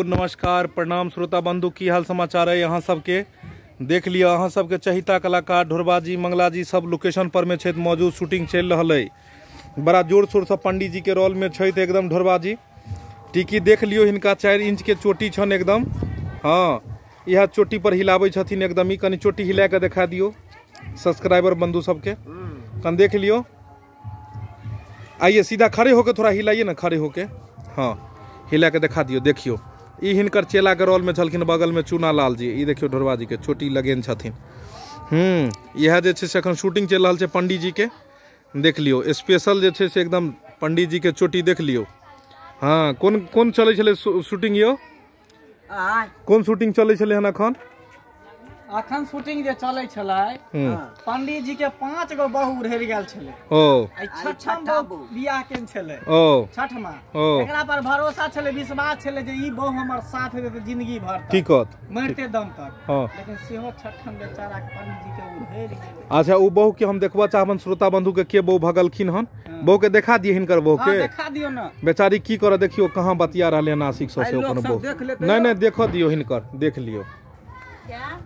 नमस्कार प्रणाम श्रोता बंधु, की हाल समाचार है यहाँ सबके। देख लिया अहाँ सबके चहिता कलाकार ढोरबाजी मंगलाजी सब लोकेशन पर में छथि मौजूद, शूटिंग चलि रहल है बड़ा जोर शोर से। पंडित जी के रोल में छथि एकदम ढोरबाजी। टिकी देख लियो, हिनका 4 इंच के चोटी छन एकदम। हाँ, यह चोटी पर हिलाबै छथिन एकदम। ई कनि चोटी हिला के देखा दियो सब्सक्राइबर बंधु सबके, कन देख लियो। आइए सीधा खड़े होके थोड़ा हिलाइए ना, खड़े होके। हाँ, हिला के देखा दियो। देखियो ई हिनकर चेला के रोल में छलखिन बगल में चूना लाल जी। ई देखियो ढोरबा जी के चोटी लगेन छथिन। इएह जे छै से अखन शूटिंग चलि रहल छै पंडित जी के। देख लियो स्पेशल जे छै से एकदम पंडित जी के चोटी देख लियो। हाँ, कोन कोन चलै छलै शूटिंग यो? कोन शूटिंग चलै छलै हन अखन? अखन शूटिंग जे चलै छलै पंडित जी के 5 गो बहु रहि गेल छलै। ओ छठम बहु बियाह केन छलै। ओ छठमा एकरा पर भरोसा छलै, विश्वास छलै जे ई बहु हमर साथ देतै जिंदगी भर तक, टिकत मरते दम तक। लेकिन सेहो छठम बेचारा पंडित जी के उड़ेल गेलै। अच्छा, उ बहु के हम देखबा चाहबन श्रोता बंधु के बहु भगलखिन हन। बहु के देखा दिए, हिनकर बहु के देखा दियो ना। बेचारी की करे, देखियो कहां बतिया रहले हन आशिक से अपन बहु। नहीं नहीं, देखो दियो हिनकर, देख लियो। क्या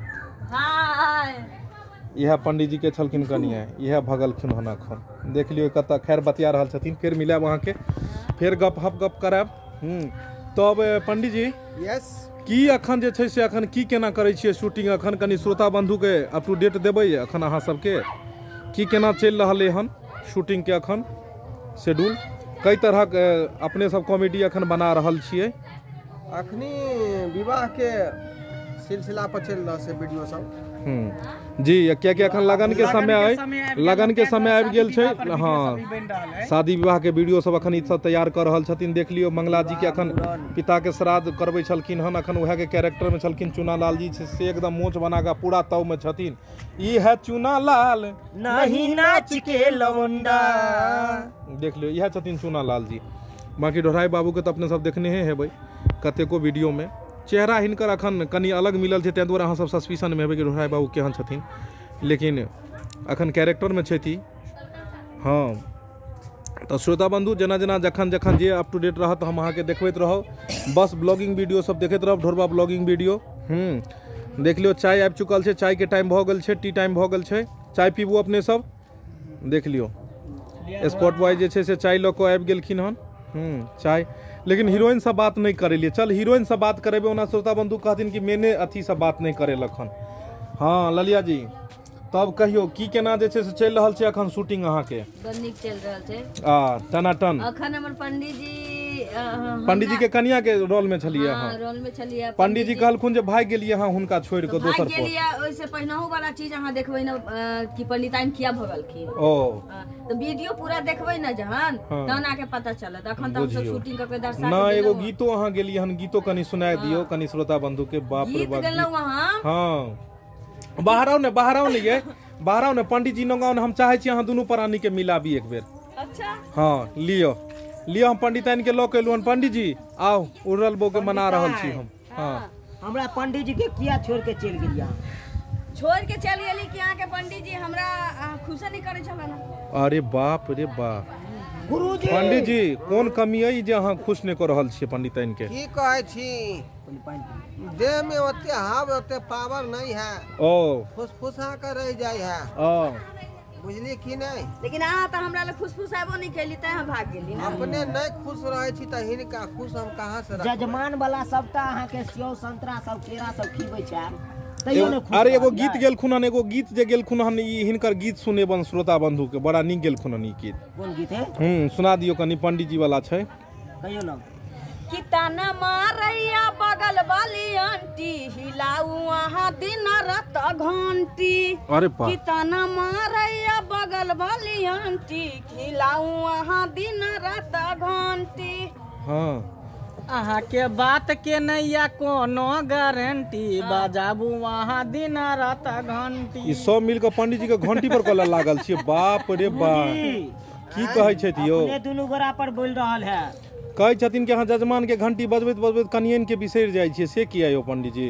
यह पंडित जी के छलखिन कनिया, यह भगलखिन हन अखन। देख लियो कतऽ खैर बतिया रहल छथिन। फेर मिलब अहाँके, फेर गप हप गप करब। तब पंडित जी यस, की अखन जे छै से अखन की केना करै छियै शूटिंग? अखन कनि श्रोता बंधु के अप टू डेट देबै अखन अहाँ सबके, की केना चलि रहलै हन शूटिंग के अखन शेड्यूल? कई तरहक अपने सब कॉमेडी अखन बना रहल छियै। अखनी विवाह के सिलसिला पर चल रहा है वीडियो सब। जी, क्या क्या अखन लगन के समय है, लगन के समय आबि गेल छै। हाँ, शादी विवाह के वीडियो सब अखन ई सब तैयार कर रहल छथिन। देख लियो मंगला जी के अखन पिता के श्राद्ध करबै छलखिन हन, अखन वएह के कैरेक्टर में छलखिन चूना लाल जी से एकदम मोच बना के पूरा ताव में छथिन। ई है चूना लाल नहीं नाच के लवंडा। देख लियो इएह छथिन चूना लाल जी। बाकी ढोराई बाबू के तऽ अपने सब देखने हेबै कतेको वीडियो में। चेहरा हिनकर अखन कनि अलग मिलल छै, ताहि दुआरे अहाँ सब सस्पिशन में हेबै कि ढोराई बाबू केहन छथिन, लेकिन अखन कैरेक्टर में छथि। हाँ, तऽ श्रोता बंधु जेना जेना जखन जखन जे अप टू डेट रहत हम अहाँके देखबैत रहब। बस ब्लॉगिंग वीडियो सब देखैत रहब, ढोरबा ब्लॉगिंग वीडियो। देख लियो चाय आबि चुकल छै, चाय के टाइम भऽ गेल छै, टी टाइम भऽ गेल छै। चाय पीबू अपने सब। देख लियो स्पॉट बॉय जे छै से चाय लऽ कऽ आबि गेलखिन हन। चाय, लेकिन हीरोइन से बात नहीं करेलिए। चल हीरोइन से बात करेबे, ओना श्रोता बंधु कहथिन कि मैंने अथी से बात नहीं करेलक हन। हाँ ललिया जी, तब कहियो की केना जे छै से चलि रहल छै अखन शूटिंग अहाँके? बड़ नीक चलि रहल छै। आ टनाटन अखन हमर पंडित जी, पंडित जी के कनिया के रोल में छलिए अहाँ। रोल में छलिए। पंडित जी कहलखुन जे भागि गेलिए अहाँ हुनका छोड़ि के दोसर पर गेलिए। ओइसे पहिनहु वाला चीज अहाँ देखबै न कि पंडिताइन किया भगलखिन। ओ तो वीडियो पूरा देखबै न जहन तहन आके पता चलत। अखन तऽ हम सब शूटिंग करके दर्शा ना। एगो गीतो अहाँ गेलिए हन, गीतो कनि सुना दियो कनि श्रोता बंधु के। बाप रे बाप, गीत गेलहुँ अहाँ। हाँ, बाहर आओ ने, बाहर आओ ने, ये बाहर आओ ने पंडित जी नगाओ। हम चाहे छी अहाँ दुनू प्राणी के मिलाबी एक बेर। अच्छा हाँ, लियो लियो, हम पंडिताइन के लऽ के एलहुँ हन। पंडित जी आउ, उड़ल बो के मना रहल छी हम। हाँ, हमरा पंडित जी के किया छोड़ के चलि गेलियै? छोड़ के चलि गेली कि अहाँ के पंडित जी हमरा खुश नहीं करै छलन। अरे बाप रे बाप, गुरुजी पंडित जी कोन कमी अइ जे अहाँ खुश नहीं कऽ रहल छियै पंडिताइन के? की कहै छी, देह में ओते हाव ओते पावर नहीं है। ओ फुसफुसा के रह जाय है। ओ बुझली की नहीं? लेकिन अहाँ तऽ हमरा लग फुसफुसाबो नहीं केली तैं हम भाग गेली ना। अपने नहीं खुश रहे छी तऽ हिनका खुश हम कहाँ से रखबै? जजमान वाला सबटा अहाँ के सेव संतरा सब केरा सब खीबै छै तैयो ने खुश। अरे एगो गीत गेलखुन हन, एगो गीत जे गेलखुन हन ई हिनकर गीत सुनेबन श्रोता बंधु के, बड़ा नीक गेलखुन हन ई गीत। कोन गीत है? सुना दियो कनि, पंडित जी वाला छै, कहियो ना। कि ताना मारैया बगल वाली आंटी, हिलाऊ अहाँ दिन रात घंटी। अरे बाप, कि ताना मारैया बगल वाली आंटी, हिलाऊ अहाँ दिन रात घंटी। हाँ, अहाँ के बात के नैया कोनो गारंटी, बजाबू अहाँ दिन रात घंटी। ई सब मिल के पंडित जी के घंटी पर कला लागल छियै। बाप रे बाप, की कहै छथि यौ? अपने दुनू गोरा पर बोल रहल है। कहै छथिन कि अहाँ जजमान के घंटी बजबैत बजबैत कनियन के बिसरि जाइ छियै, से किया यौ पंडित जी?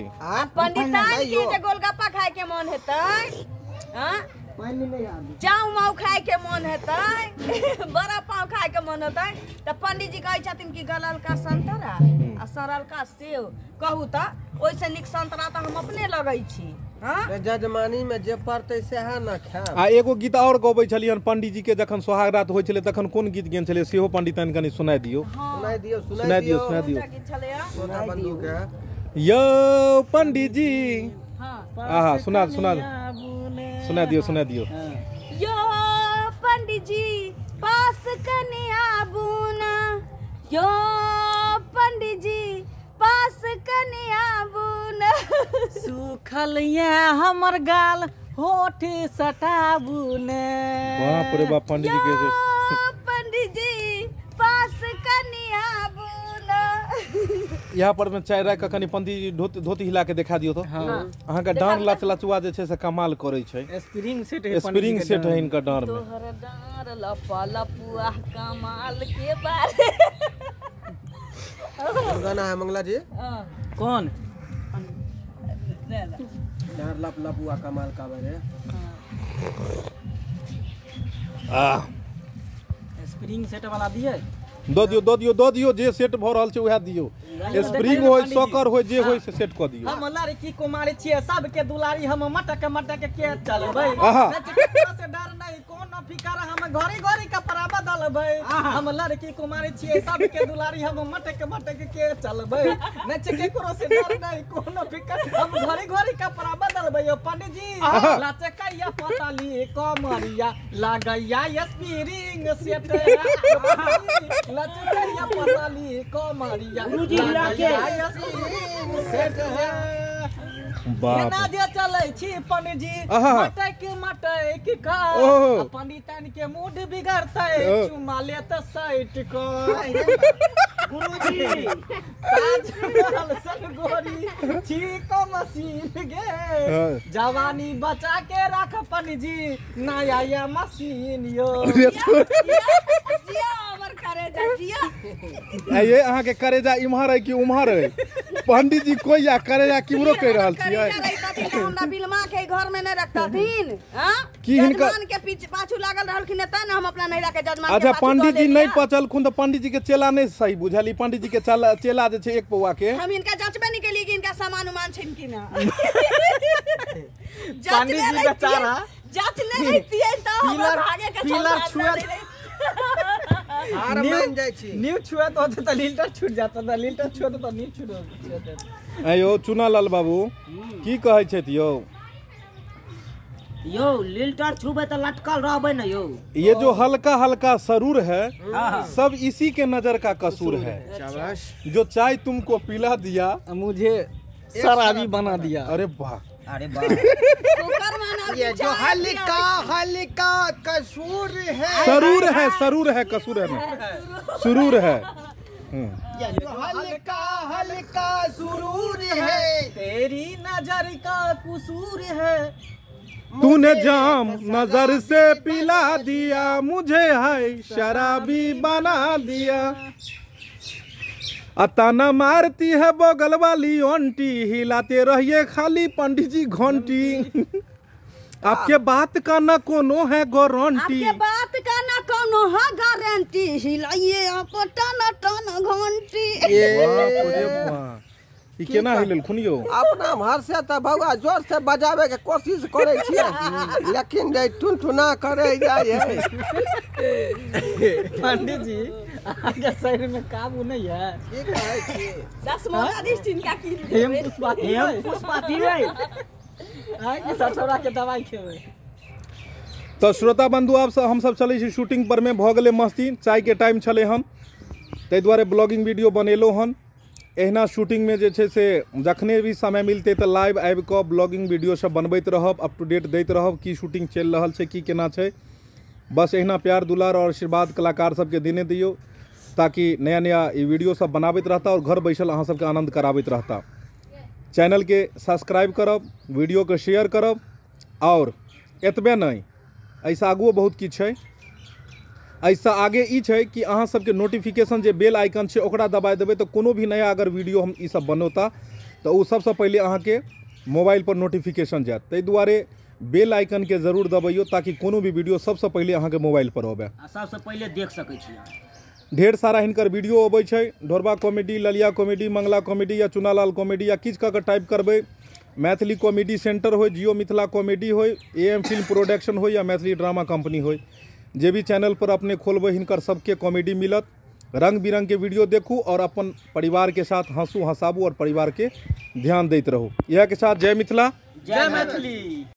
पंडिताइन की जे गोलगप्पा खाय के मन हेतै, हाँ पानि नहि आबी। चाउ माउ खाय के मन हेतै, बड़ा पाव खाय के मन हेतै तऽ पंडीजी कहै छथिन कि गललका संतरा आ सड़लका सेव। कहू तऽ ओहिसँ नीक संतरा तऽ हम अपने लगै छी। हाँ जजमानी में जे पड़तै सएह न खायब। आ एगो गीत और गबै छलियन पंडीजी के, जखन सोहाग रात होइ छलै तखन कोन गीत गेन छलै सेहो पंडिताइन कनि सुनाइ दियौ। सुनाइ दियौ, सुनाइ दियौ, सुनाइ दियौ। गीत छलैया श्रोता बंधु के। यौ पंडीजी। हाँ आहा, सुना सुना सुना दियौ, सुना दियौ। यो पंडीजी पास कने आबू ना, यो पंडीजी पास कने आबू ना। सुखल ये हमर गाल होठ सटाबू ने। बाप रे बाप, पंडीजी के यो पंडीजी पास कने आबू ना। यहाँ पर में चाय राखि कऽ कनि पंडीजी धोती हिला के देखा दियौ तऽ। अहाँके डाँड़ लच लचुआ जे छै से कमाल करै छै। स्प्रिंग सेट है, स्प्रिंग सेट है इनका डाँड़ में। तोहर डाँड़ लपा लपुआ कमाल के बारे। कोन गाना है मंगला जी? कौन? डार लप लपुआ कमाल का बारे। आह, स्प्रिंग सेट वाला दिए। दऽ दियौ, दऽ दियौ, दऽ दियौ, जे सेट भऽ रहल छै उएह दियौ। स्प्रिंग होय, सॉकर होय, जे होय से सेट कऽ दियौ। हम लड़की कुमारी छियै सबके दुलारी, हम मटक मटक के चलबै। आहा। से डर नहीं कोनो फिकर, हम घड़ी घड़ी कपड़ा बदलबै। हम लड़की कुमारी छियै सबके दुलारी, हम मटक मटक के चलबै। नच केकरो से डर नहीं कोनो फिकर, हम घड़ी घड़ी कपड़ा बदलबै। यो पंडीजी लचकैया पतली कमरिया लगैया स्प्रिंग सेट। लचकैया पतली कमरिया गुरुजी हिला के। लगैया स्प्रिंग सेट है। बाप एना जे चलै छी पंडीजी आहा। मटक मटक के ओहो। पंडितन के मूड बिगड़तै ओ। चुमा लेत सैट के। गुरुजी ताजमहल सन गोरी छी को मशीन गे, हाँ। जवानी बचा के राख पंडीजी नया या मशीन यो। जिया हमर करेजा जिया। ये अहाँके करेजा इम्हर है कि उम्हर है? पंडीजी कोई या करेजा किम्हरो कहि रहल छियै? करेजा रहितथिन तऽ हमरा बिलमा के घर में नहीं रखतथिन। हाँ की हिनका- जजमान के पीछे पाछू लागल रहलखिन तऽ ने हम अपना नैहरा के जजमान के अच्छा पाछू दऽ पंडीजी देलियै। नहि पचलखुन तऽ पंडीजी के चेला नहि सही बुझल। ई पंडीजी के चेला जे छै एक पौआ के। हम इनका जांचबे नहीं केलिए कि इनका सामान उमान छै कि ना। पंडीजी बेचारा। जांचने रहितियै तऽ हमरा पिलर- भागे के पिलर संभावना छुएत। नहि रहै। हार मान जाइ छी। न्यू छुएत होते तऽ लील्टर छूट जाता, तऽ लील्टर छुएत तऽ न्यू छूट जाता। आँय यौ चुनालाल बाबू की कहै छथि यौ? यौ लील्टर छुबै तऽ लटकल रहबै न यौ। ये जो हल्का हल्का सरूर है सब इसी के नजर का कसूर है। शाबाश। जो चाय तुमको पिला दिया मुझे शराबी बना दिया। अरे वाह, अरे वाह। शुक्र मनाउ कि ये जो चाय हल्का हल्का कसूर है, सरूर है, सरूर है, कसूर है ना, सुरूर है। ये जो हल्का हल्का सुरूर है, तेरी नजर का कसूर है। तूने जाम नजर से पिला दिया मुझे है शराबी बना दिया। अताना मारती है बगल वाली आंटी, हिलाते रहिए खाली पंडित जी घंटी। आपके बात का न कोनो है गारंटी। आपके बात का ना कोनो है गारंटी, हिलाइए आप टन टन घंटी। बाप रे बाप, ई केना हिलेलखुन यौ? अपना हर से तऽ बौआ जोर से बजाबे के कोशिश करै छियै, लेकिन जे टुनटुना करे जाइ है। पंडित जी अहाँके शरीर में काबू नहीं है। की कहै छी? दसमोला दिस इनका की हेम पुष्पा हेम पुष्पा पीबै। अहाँके सठौरा के दवाई खेबै। तऽ श्रोता बंधु आब हमसब चलै छी शूटिंग पर में, भऽ गेलै मस्ती। चाय के टाइम छलै हन, ताहि दुआरे ब्लॉगिंग वीडियो बनेलहुँ हन। एहिना शूटिंग में जे छै से जखने भी समय मिलतै तऽ लाइव आबि कऽ ब्लॉगिंग वीडियो सब बनबैत रहब, अप टू डेट दैत रहब की शूटिंग चलि रहल छै, की केना छै। बस एहिना प्यार दुलार और आशीर्वाद कलाकार सबके देने दियौ, ताकि नया नया ई वीडियो सब बनाबैत रहता और घर बैसल अहाँ सबके आनंद कराबैत रहता। चैनल के सब्सक्राइब करब, वीडियो के शेयर करब, और एतबे नहि एहिसँ आगुओ बहुत किछु छै। एहिसँ आगे ई छै कि अहाँ सबके नोटिफिकेशन जे बेल आइकन छै ओकरा दबाइ देबै तऽ कोनो भी नया अगर वीडियो हम ई सब बनौता तऽ ओ सबसँ पहिले अहाँके मोबाइल पर नोटिफिकेशन जायत। ताहि दुआरे बेल आइकन के जरूर दबैयो ताकि कोनो भी वीडियो सबसे पहिले अहाँके मोबाइल पर आबे आ सबसे पहिले देख सकै छी अहाँ। ढेर सारा हिनकर वीडियो अबै छै, Dhorba comedy, Laliya comedy, Mangla comedy या चुनालाल कॉमेडी या किछु कऽ के टाइप करबै, मैथिली कॉमेडी सेंटर होय, जियो मिथिला कॉमेडी होय, एएम फिल्म प्रोडक्शन होय या मैथिली ड्रामा कंपनी होय, जे भी चैनल पर अपने खोलबै हिनकर सबके कॉमेडी मिलत। रंग बिरंग के वीडियो देखू और अपन परिवार के साथ हंसू हंसाबू और परिवार के ध्यान दैत रहू। इएह के साथ जय मिथिला, जय मैथिली।